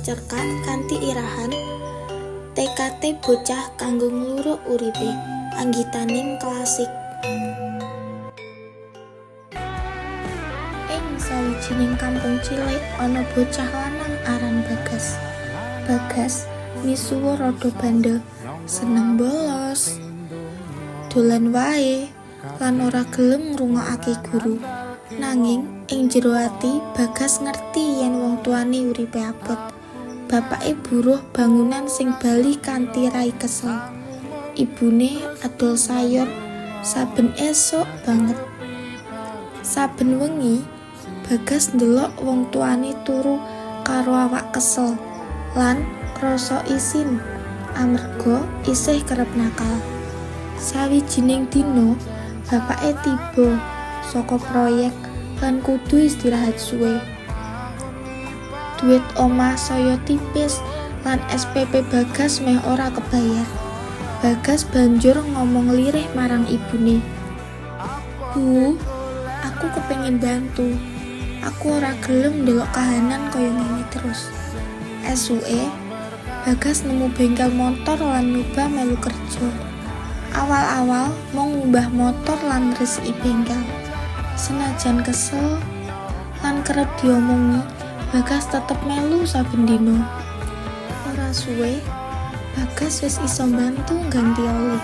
Cerkak kanthi irahan Tekate bocah kanggo ngluruk uripe, anggitaning klasik. Ing sawijining kampung cilik ana bocah lanang aran Bagas. Bagas misuwur rada bandel, seneng bolos, dolan wae, lan ora gelem ngrungokake guru. Nanging ing jero ati Bagas ngerti yen wong tuane uripe abot. Bapake buruh bangunan sing bali kanthi rai kesel. Ibune adol sayur saben esuk banget. Saben wengi, Bagas ndelok wong tuane turu karo awak kesel lan krasa isin amarga isih kerep nakal. Sawijining dina, bapake tiba saka proyek lan kudu istirahat suwe. Duit omah saya tipis lan SPP Bagas meh ora kebayar. Bagas banjur ngomong lirih marang ibune, "Bu, aku kepengin bantu. Aku ora gelem ndelok kahanan kaya ngene terus." Esuke, Bagas nemu bengkel motor lan nyoba melu kerja. Awal-awal mung ngumbah motor lan ngresiki bengkel. Senajan kesel lan kerep diomongi, Bagas tetep melu saben dina. Ora suwe, Bagas wis iso mbantu ngganti oli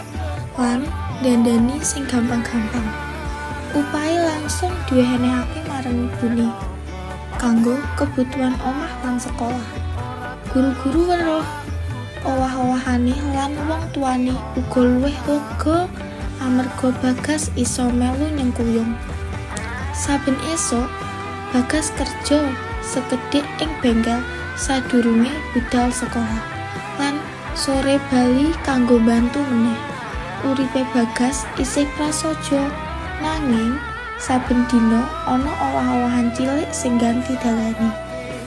lan ndandani sing gampang-gampang. Upahe langsung diwenehake marang ibune kanggo kebutuhan omah lan sekolah. Guru-guru weruh owah-owahane lan wong tuane uga luwih lega amarga Bagas iso melu nyengkuyung. Saben esuk, Bagas kerja sekedhik ing bengkel sadurunge budal sekolah lan sore bali kanggo mbantu meneh. Uripe Bagas isih prasaja, nanging saben dina ana owah-owahan cilik sing ngganti dalane.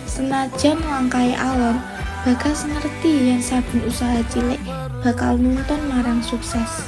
Senajan langkahe alon, Bagas ngerti yen saben usaha cilik bakal nuntun marang sukses.